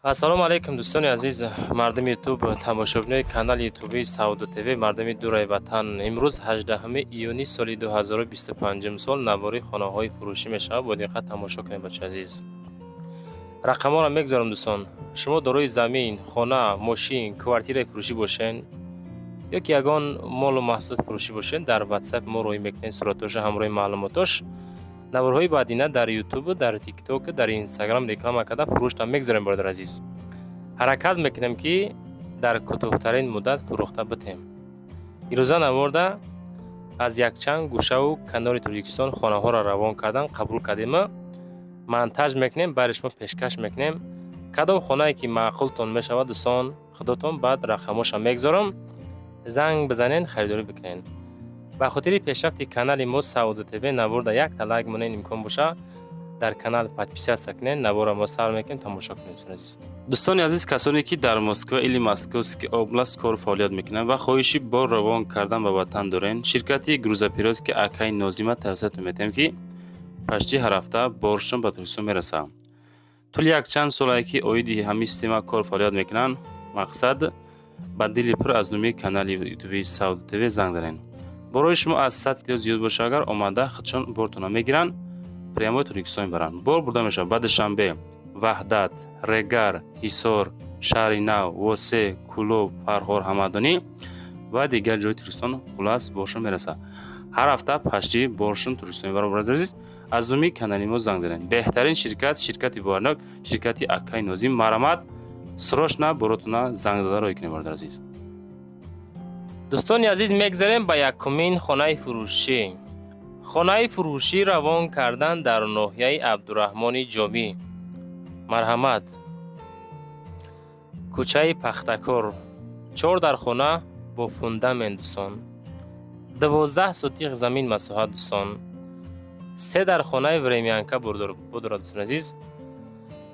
Ассалому алайкум, дӯстони азиз, мардуми Ютуб, тамошобинои канали ютубии Савдо ТВ, мардуми дураи ватан. Имрӯз, 18 июни соли 2025 сол, навори хонаҳои фурӯшӣ мешавад. Бо диққат тамошо кунед, бачаи азиз. Рақамҳоро мегузорам, дӯстон. Шумо дорои замин, хона, мошин, квартираи фурӯшӣ бошен ё ки ягон молу маҳсулот фурӯшӣ бошен, дар Ватсап мо роҳӣ мекунед суратоша ҳамроҳи маълумотош. Наворҳои баъдина дар Ютубу, дар Тиктоку, дар Инстаграм реклама карда, фурӯштам мегузорем. Бародар азиз, ҳаракат мекунем, ки дар кӯтоҳтарин муддат фурӯхта битем. Ирӯза наворда аз якчанд гӯшаву канори Тоҷикистон хонаҳоро равон кардан қабул кардема, монтаж мекунем, бари шумо пешкаш мекунем. Кадом хонае ки маъқултон мешавад, дӯстон, худотон баъд рақамҳоша мегузорам, занг бизанен, харидорӣ бикунен. Ба хотири пешрафти канали мо, Савдо ТВ, наворда якта лайк монен, имкон боша, дар канал подписаться кунен. Навора мо сар мекунем, тамошо кунем, дӯстони азиз. Дӯстони азиз, касоне ки дар Москва или Московский область кору фаъолият мекунанд ва хоҳиши бор равон кардан ба ватан дорен, ширкати грузоперевозки акаи Нозима тавсиятон метиҳем, ки почти ҳар ҳафта боршон ба Тоҷикистон мерасад. Тӯли якчанд солае ки оиди ҳамин система кор фаъолият мекунанд. Мақсад, ба дили пур аз номи канали ютуби Савдо ТВ занг занед. Борои шумо аз 100 кило зиёд боша агар, омада худшон бортона мегиранд, прямой Тоҷикистон мебаранд. Бор бурда мешавад ба Душанбе, Ваҳдат, Регар, Ҳисор, Шаҳри Нав, Восе, Кӯлоб, Фархор, Ҳамадонӣ ва дигар ҷои Тоҷикистон. Хулас, боршон мерасад. Ҳар ҳафта почти боршон Тоҷикистон мебаранд. Бародари азиз, аз номи канали мо занг занед. Беҳтарин ширкат, ширкати боварнок, ширкати акаи Нозим. Марҳамат, срочно боротона занг зада роҳӣ кунед, бародари азиз. Дӯстони азиз, мегзарем ба якумин хонаи фурӯшӣ. Хонаи фурӯшӣ равон кардан дар ноҳияи Абдураҳмони Ҷомӣ. Марҳамат, кӯчаи Пахтакор, чор дархона бо фундамент, дӯстон, 12 сотих замин масоҳат, дӯстон, се дархонаи времянка будорад. Дӯстони азиз,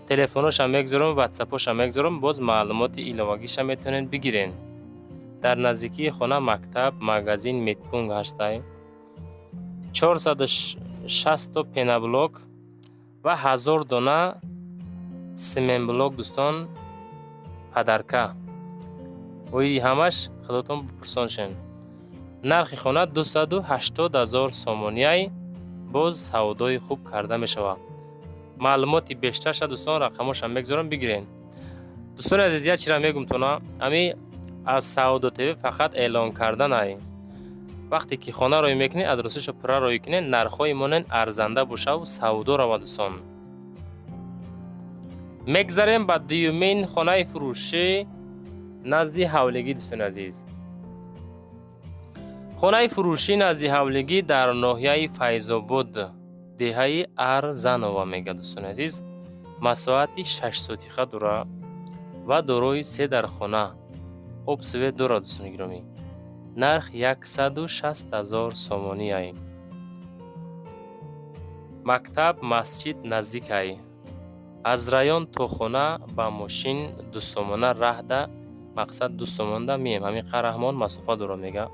телефоношам мегузорам, ватсапошам мегузорам, боз маълумоти иловагиша метавонед бигирен. Дар наздикии хона мактаб, магазин, медпункт ҳастай. 460 пеноблок ва 1000 дона семенблок, дӯстон, подарка. Оиди ҳамаш худотон бипурсон шен. Нархи хона 280 000 сомонияй, боз савдои хуб карда мешавад. Маълумоти бештарша, дӯстон, рақамошам мегузорам, бигирен. Дӯстони азиз, як чизра мегум тона: ами аз Савдо ТВ фақат эълон карданай. Вақте ки хона роҳӣ мекунед, адресашо пурра роҳӣ кунед, нархҳои монен арзанда бошаву савдо равад, дӯстон. Мегзарем ба дуюмин хонаи фурӯшӣ назди ҳавлигӣ. Дӯстони азиз, хонаи фурӯшӣ назди ҳавлигӣ дар ноҳияи Файзобод, деҳаи Арзанова мегӯяд. Дӯстони азиз, масоҳати 6 сотиха дора ва дорои се дархона, об, свет дорад. Дӯстони гиромӣ, нарх 160 000 сомонияй. Мактаб, масҷид наздикай. Аз район то хона ба мошин 2 сомона раҳда, мақсад, 2 сомонда меем, ҳамин қараҳмон масофа дорад, мега.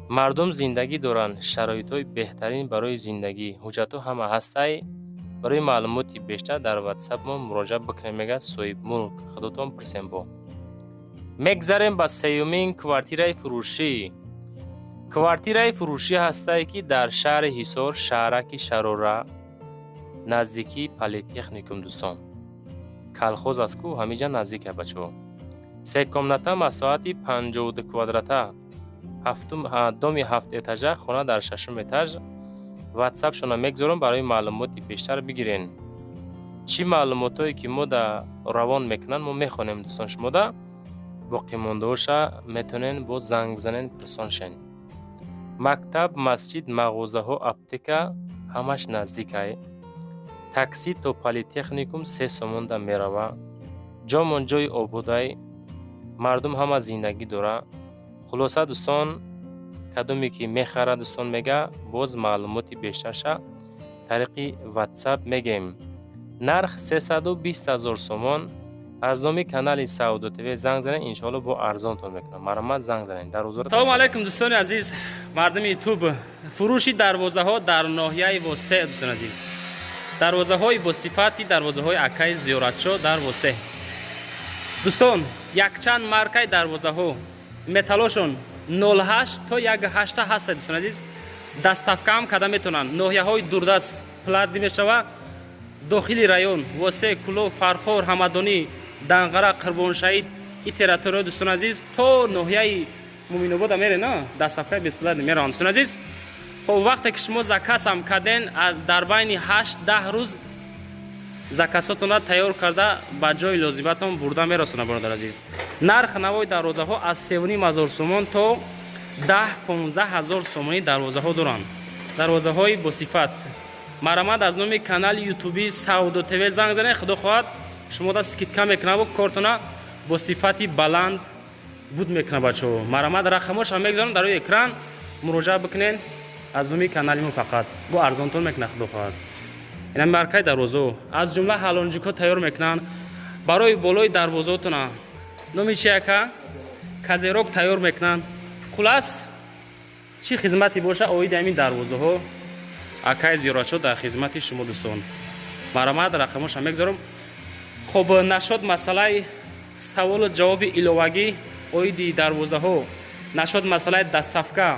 Мардум зиндагӣ доранд, шароитҳои беҳтарин барои зиндагӣ, ҳуҷҷатҳо ҳама ҳастай. Барои маълумоти бештар дар ватсап мо муроҷиат бикунед, мегӯяд соҳибмулк. Худотон пурсем. Бо мегзарем ба сеюмин квартираи фурӯшӣ. Квартираи фурӯшӣ ҳастае, ки дар шаҳри Ҳисор, шаҳраки Шарора, наздикии политехникум, дӯстон. Колхоз аст ку, ҳамиҷа наздика, бачаҳо. Се комната, масоҳати 52 квадрата, доми ҳафт этажа, хона дар шашум этаж. Ватсапшона мегузорам, барои маълумоти бештар бигирен. Чӣ маълумотҳое ки мо да равон мекунанд, мо мехонем, дӯстон. Шумода боқимондаоша метавонен боз занг бизанен, пурсон шен. Мактаб, масҷид, мағозаҳо, аптека ҳамаш наздикай. Такси то политехникум 3 сомонда мерава. Ҷомон ҷои ободай, мардум ҳама зиндагӣ дора. Хулоса, дӯстон, кадоме ки мехарад, дӯстон, мега, боз маълумоти бештарша тариқи Ватсап мегем. Нарх 320 000 сомон. Аз номи канали Савдо ТВ занг занед, иншоалло бо арзонтон мекунам. Марҳамат, занг занед дар ҳузур. Салому алайкум, дӯстони азиз, мардуми Ютуб. Фурӯши дарвозаҳо дар ноҳияи Восе, дӯстони азиз. Дарвозаҳои бо сифати дарвозаҳои акаи Зиёратшо дар Восе. Дӯстон, якчанд маркаи дарвозаҳо, металлошон 08 то 18 ҳаста. Дӯстон азиз, доставка ҳам карда метавонанд ноҳияҳои дурдаст, платный мешава. Дохили район Восе, Кӯлоб, Фархор, Ҳамадонӣ, Данғара, Қурбоншаҳид и территория, дӯстон азиз, то ноҳияи Муминобода мере на, доставка и бесплатный мераванд, дӯстон азиз. Хоб, вақте ки шумо заказ ам карден, аз дар байни 8-10 рӯз заказ отонро тайёр карда, ба ҷои лозиматон бурда мерасонад, бародар азиз. Нарх навои дарвозаҳо аз 3,5 ҳазор сомон то 10-15 ҳазор сомонӣ дарвозаҳо доранд, дарвозаҳои босифат. Марҳамат, аз номи канали ютуби Савдо ТВ занг занед, худо хоҳад, шумо да скидка мекунаву кортона бо сифати баланд буд мекунад. Бачаҳо, марҳамат, рақамошам мегузорам дар рӯи экран, муроҷиат бикунед. Аз номи канали мо фақат бо арзонтон мекунад, худо хоҳад. Ина маркаи дарвозаҳо, аз ҷумла ҳалонҷикҳо тайёр мекунанд барои болои дарвозаотона, номи чи яка, козырёк тайёр мекунанд. Хулас, чӣ хизмате боша оиди ҳамин дарвозаҳо, акай Зиёратшо дар хизмати шумо. Дӯстон, марҳамат, рақамошам мегузорам. Хоб, нашод масъалаи саволу ҷавоби иловагӣ оиди дарвозаҳо, нашод масъалаи доставка,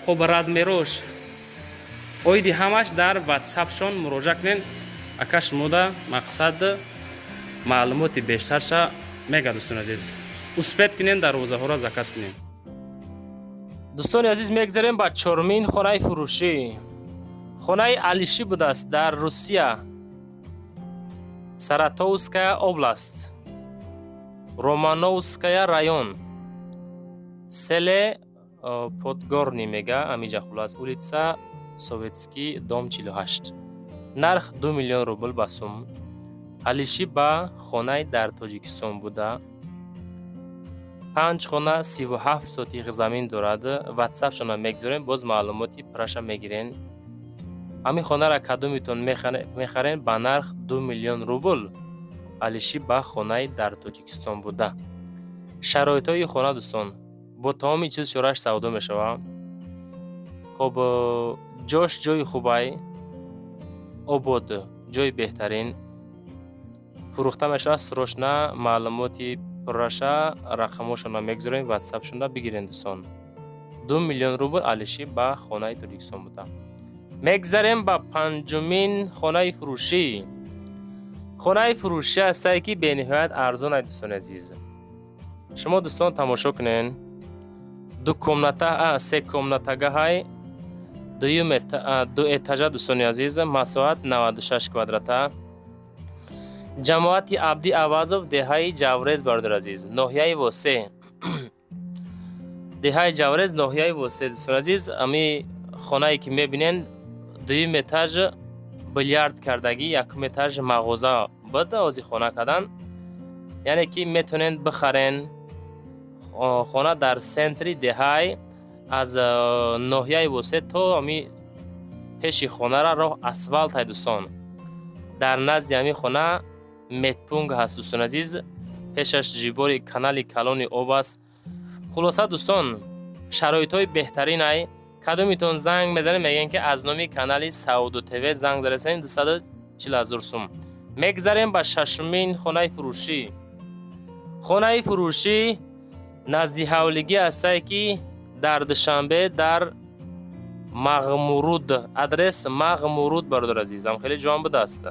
хоб, размер ош, оиди ҳамаш дар ватсапшон муроҷиат кунед. Ака шумода мақсад маълумоти бештарша мега. Дӯстони азиз, успеть кунед, дарвозаҳоро заказ кунед. Дӯстони азиз, мегзарем ба чормин хонаи фурӯшӣ. Хонаи Алишӣ будааст дар Русия, Саратовская область, Романовская район, селе Подгорный мега амиҷа. Хулас, улица Советский, дом 48. Нарх 2 миллион рубл ба сум. Алиши ба хонаи дар Тоҷикистон буда, панҷ хона, 37 сотих замин дорад. Ватсапшона мегузорем, боз маълумоти пурраша мегирен. Ҳамин хонара кадомитон мехарен ба нарх 2 миллион рубл? Алиши ба хонаи дар Тоҷикистон буда, шароитҳои хона, дӯстон, бо тамоми чиз чораш савдо мешавад. Хоб, ҷош ҷои хубай, обод, ҷои беҳтарин фурӯхта мешавад. Срочно маълумоти пурраша рақамошонро мегузорем, ватсапшонро бигирен, дӯстон. 2 миллион рубл, Алиши ба хонаи Тоҷикистон буда. Мегзарем ба панҷумин хонаи фурӯшӣ. Хонаи фурӯшӣ ҳастае, ки бениҳоят арзон ай. Дӯстони азиз, шумо, дӯстон, тамошо кунен. Ду комната, се комната гаҳай, ду этаж а. Дӯстони азиз, масоҳат 96 квадрата, ҷамоати Абди Авазов, деҳаи Ҷаврез. Бародар азиз, ноҳияи Восе, деҳаи Ҷаврез, ноҳияи Восе. Дӯстони азиз, ами хонае ки мебинен, дуюм этаж билярд кардагӣ, якум этаж мағоза буд, ози хона кардан. Яъне ки метавонен бихарен. Хона дар центр и деҳай, аз ноҳияи Восе то ами пеши хонара роҳ асфалт ай. Дӯстон, дар назди ҳамин хона медпункт ҳаст. Дӯстони азиз, пешаш ҷибори канали калони об аст. Хулоса, дӯстон, шароитҳои беҳтарин ай. Кадомитон занг мезанем, мегӯем, ки аз номи канали Савдо ТВ занг заресем. 240 ҳазор сум. Мегзарем ба шашумин хонаи фурӯшӣ. Хонаи фурӯшӣ назди ҳавлигӣ ҳастае, ки дар Душанбе, дар Мағмуруд, адрес Мағмуруд. Бародар азизам, хеле ҷоам будааст.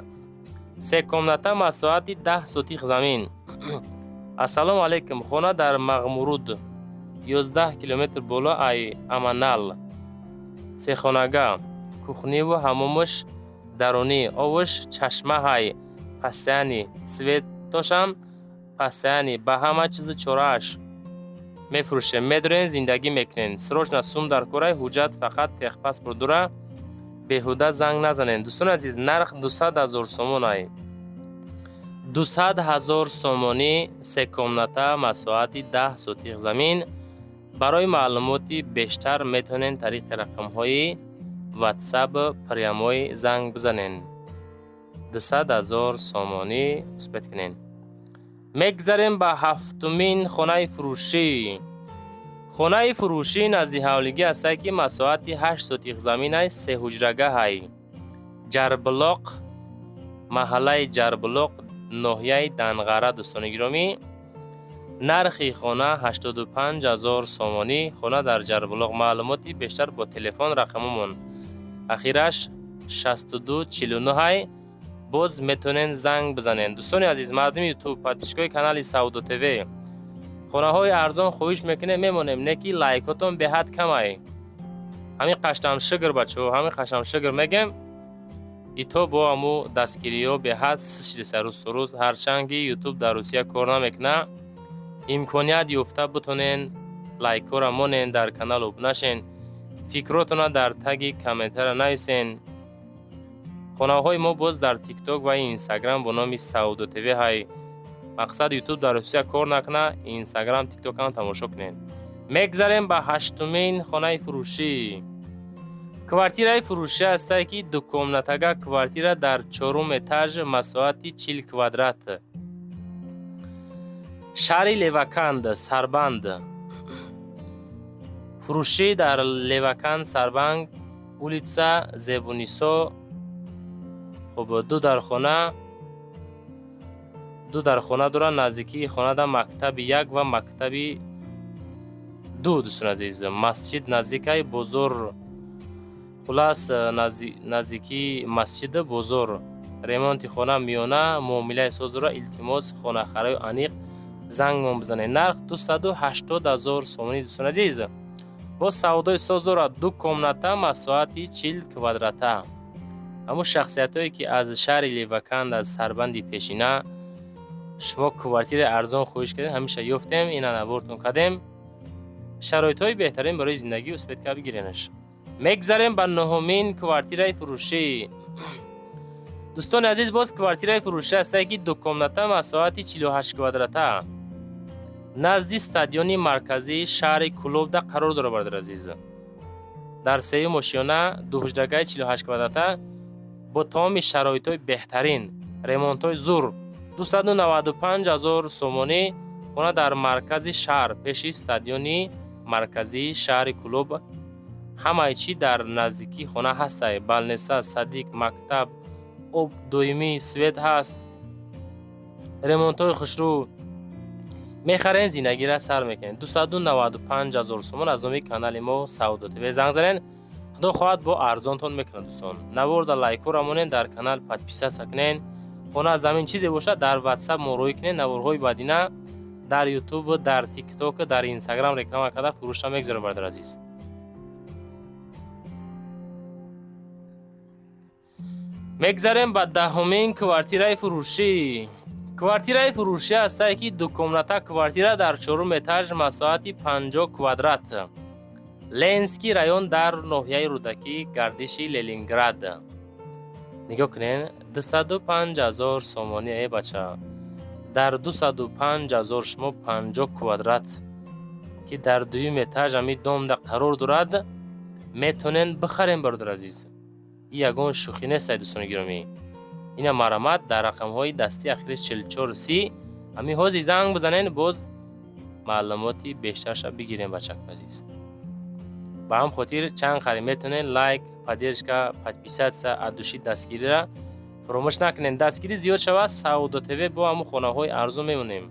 Се комната, масоҳати 10 сотих замин. Ассалому алайкум. Хона дар Мағмуруд, 11 километр боло ай Аманал, сехонага, кухня ву ҳамомуш дарунӣ, овуш чашмаҳай, постоянный свет тошам постоянный, ба ҳама чизи чорааш. Мефурӯшем, медорен, зиндагӣ мекунен. Срочно сум дар корай, ҳуҷҷат фақат техпаспорт дура. Беҳуда занг назанен. Дӯстони азиз, нарх 200 ҳазор сомон ай, 200 ҳазор сомонӣ, се комната, масоҳати 10 сотих замин. Барои маълумоти бештар метавонед тариқи рақамҳои ватсап прямой занг бизанен. 200 ҳазор сомонӣ, успеть кунен. Мегзарем ба ҳафтумин хонаи фурӯшӣ. Хонаи фурӯшӣ назди ҳавлигӣ ҳастае, ки масоҳати 8 сотих заминай, сеҳуҷрагаҳай, Ҷарблоқ, маҳаллаи Ҷарблоқ, ноҳияи Данғара. Дӯстони гиромӣ. Нархи хона 85 ҳазор сомонӣ. Хона дар Ҷарбулоқ. Маълумоти бештар бо телефон, рақамомон ахираш 62 49, боз метонен занг бизанен. Дӯстони азиз, мардуми Ютуб, подписчикои канали Савдо ТВ, хонаҳои арзон хоҳиш мекунем, мемонем, не ки лайкотон беҳад камай. Ҳамин қаштам шукр, бачаҳо, ҳамин қаштам шукр мегем. Ито бо ҳаму дастгириҳо беҳад шидеса рӯзту рӯз. Ҳарчанд ки Ютуб дар Русия кор намекуна, имконият ёфта бутонен лайкҳоро монен, дар канал обуна шен, фикротона дар таги комментария нависен. Хонаҳои мо боз дар Тикток ва Инстаграм бо номи Савдо ТВ ҳай. Мақсад, Ютуб дар Русия кор накуна, Инстаграм, Тиктокам тамошо кунед. Мегзарем ба ҳаштумин хонаи фурӯшӣ. Квартираи фурӯшӣ ҳастае, ки дукомнатага квартира дар чорум этаж, масоҳати 40 квадрат, шаҳри Леваканд, Сарбанд. Фурӯшӣ дар Леваканд, Сарбанд, улица Зебунисо. Хуб, ду дархона дорад. Наздикии хонада мактаби як ва мактаби ду, дӯстони азиз, масҷид наздикай, бозор, хулас, наздикии масҷиду бозор. Ремонти хона миёна, муомилаи соз дорад. Илтимос, хонахараю аниқ зангмон бизанед. Нарх 280 ҳазор сомонӣ, дӯстони азиз. Боз савдои соз дорад. Ду комната, масоҳати 40 квадрата. Ҳамун шахсиятҳое, ки аз шаҳри Леваканд, аз Сарбанди пешина шумо квартираи арзон хоҳиш кардем, ҳамеша ёфтем, ина навортон кардем. Шароитҳои беҳтарин барои зиндагӣ, успеть ка бигиренаш. Мегзарем ба нуҳумин квартираи фурӯшӣ. Дӯстони азиз, боз квартираи фурӯшӣ ҳастае, ки дукомната, масоҳати 48 квадрата, назди стадиони марказии шаҳри Кӯлобда қарор дорад. Бародари азиз, дар сеюм ошёна, дуҳуҷрагаи 48 квадрата бо тамоми шароитҳои беҳтарин, ремонтҳои зур, 295 ҳазор сомонӣ. Хона дар маркази шаҳр, пеши стадиони марказии шаҳри Кӯлоб. Ҳамаи чӣ дар наздикии хона ҳастай: больница, садик, мактаб, об доимӣ, свет ҳаст, ремонтҳои хушрӯ. Мехарен, зиндагиро сар мекунед. 295 ҳазор сомон. Аз номи канали мо Савдо ТВ занг занен, худо хоҳад, бо арзонтон мекунад. Дӯстон, наворда лайкҳоро монен, дар канал подписаться кунен. Хона, замин, чизе бошад, дар Ватсап мо рӯй кунен. Наворҳои баъдина дар Ютуб, дар Тикток, дар Инстаграм реклама карда фурӯшта мегузорем, бародари азиз. Мегзарем ба даҳумин квартираи фурӯшӣ. Квартираи фурӯшӣ ҳастае, ки дукомната квартира дар чорум этаж, масоҳати 50 квадрат, Ленинский район, дар ноҳияи Рӯдакӣ, гардиши Ленинград. Нигоҳ кунед, 205 ҳазор сомонӣ. Э бача, дар 205 ҳазор шумо 50 квадрат, ки дар дуюм этаж ҳами домда қарор дорад, метонен бихарем. Бародари азиз, ин ягон шӯхӣ нест, дӯстони гиромӣ. Ина марамат дар рақамҳои дастии ахири 44 30 ҳамин ҳозир занг бизанен, боз маълумоти бештарша бигирем. Бачак азиз, ба ҳам хотир чанд қари метонен лайк, поддержка, подписаться, от души дастгирира фаромӯш накунен. Дастгирӣ зиёд шавад, Савдо ТВ бо ҳамун хонаҳои арзон мемонем,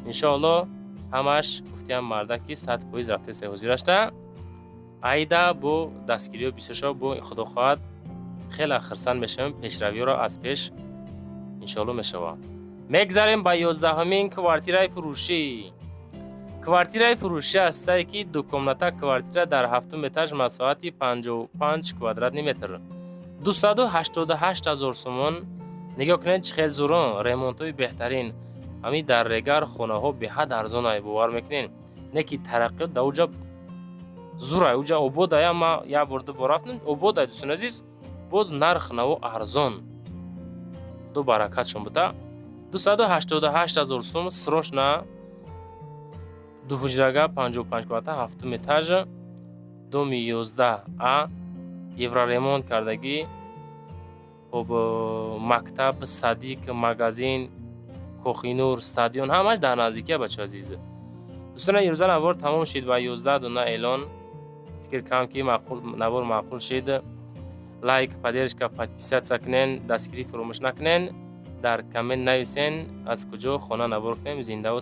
иншоалло. Ҳамаш гуфтиам мардак, ки 100% рафтеста ҳозирашта айда бо дастгириҳо бисёр шавад, бо худо хоҳад, хеле хирсанд мешавем, пешравиҳоро аз пеш иншоалло мешавад. Мегзарем ба 11-умин квартираи фурӯшӣ. Квартираи фурӯшӣ ҳастае, ки дукомната квартира дар ҳафтум этаж, масоҳати 55 квадратный метр, 288 ҳазор сомон. Нигоҳ кунед, чӣ хел зурон, ремонтҳои беҳтарин. Ҳамин дар Регар хонаҳо беҳад арзонай, бовар мекунед, не ки тараққиёт дар уҷа зурай, уҷа ободая. Ма як бор, ду бор рафтам, ободай. Дӯстони азиз, боз нарх наво арзон, худо баракатшон буда. 288 ҳазор сум, срочно. Дуҳуҷрага, 55 квадрата, ҳафтум этаж, доми 11 а, евроремонт кардагӣ. Хуб, мактаб, садик, магазин, Кохинур, стадион ҳамаш дар наздикия, бачаҳо азиз. Дӯстони, 11 навор тамом шид ва 11 дона эълон. Фикр кардам, ки навор маъқул шид. Лайк, поддержка, подписаться кунен, дастгирӣ фаромӯш накунен, дар коммент нависен, аз куҷо хона навор кунем. Зиндаву.